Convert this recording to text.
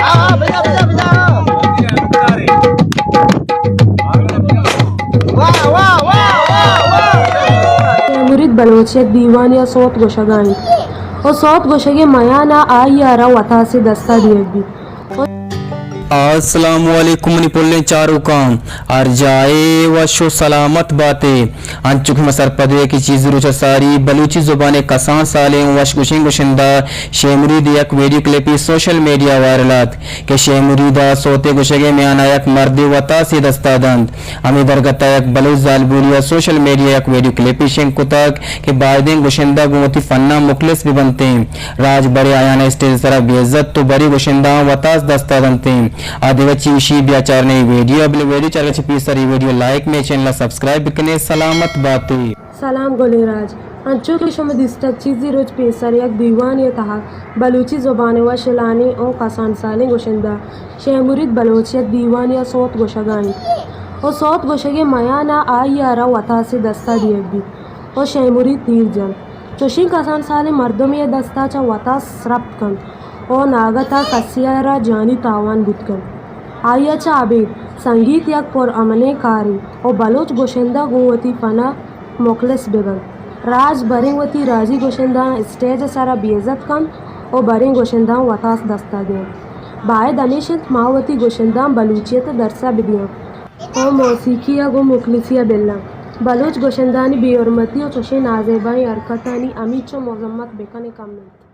شے مرید بلوچ یک دیوانے ءَ سوت گوشگ ءَ اِنت ءُ سوت گوشگ ءِ میان ءَ آئی ءَ را وتاس ءِ دست ءَ دیگ بیت۔ السلام علیکم منی پلیں چاروکاں، ہر جاہے وش ءُ سلامت باتے۔ انچو کہ ما سرپد ایں کہ چیزی روچ ءَ ساری بلوچی زبان ءِ کسان سالیں ءُ وش گوشیں گشندہ شے مرید ءِ یک ویڈیو کلپے سوشل میڈیا ءَ وائرل اَت کہ شے مرید ءَ سوتے گوشگ ءِ میان ءَ یک مردے وتاسے دست ءَ دنت۔ ہمے درگت ءَ یک بلوچ زالبولے ءَ سوشل میڈیا ءَ یک ویڈیو کلپے شنگ کتگ کہ بائدیں گشندہ گوں وتی فن ءَ مخلص بہ بنتیں، راج برے آیان ءَ اسٹیج ءِ سرا بے عزت ءُ برے گشندہاں وتاس دست ءَ دنتیں۔ آ دگہ چی گوشی، بیا چاریں اے ویڈیو ءَ۔ بلے ویڈیو چارگ ءَ چہ پیسر اے ویڈیو ءَ لائک، مئے چینل ءَ سبسکرائب بکنے۔ سلامت باتے۔ سلام گلیں راج۔ انچو کہ شما دیستگ چیزی روچ پیسر یک دیوانے ءِ تہا بلوچی زبان ءِ وش الہانیں ءُ کسان سالیں گشندہ شے مرید بلوچ یک دیوانے ءَ سوت گوشگ ءَ اِنت ءُ سوت گوشگ ءِ میان ءَ آئی ءَ را وتاسے دست ءَ دیگ بیت ءُ شے مرید تیر جنت۔ چوشیں کسان سالیں مردمے ءِ دست ءَ چہ وتاس رپت کنت ءُ ناگت ءَ کسے ءَ را جانی تاوان بوت کنت۔ آئی ءَ چہ ابید سنگیت یک پر امنیں کارے ءُ بلوچ گشندہ گوں وتی فن ءَ مخلص بہ بنت۔ راج بریں وتی راجی گشندہاں اسٹیج ءِ سرا بے عزت کنت ءُ بریں گشندہاں وتاس دست ءَ دینت۔ باید ہمیش اِنت ما وتی گشندہاں بلوچیت ءِ درس ءَ بدیاں ءُ موسیقی ءَ گوں مخلصی ءَ بلاں۔ بلوچ گشندہانی بے حرمتی ءُ چوشیں نازیبائیں حرکتانی ہمینچو مذمت بکنیں کم اِنت۔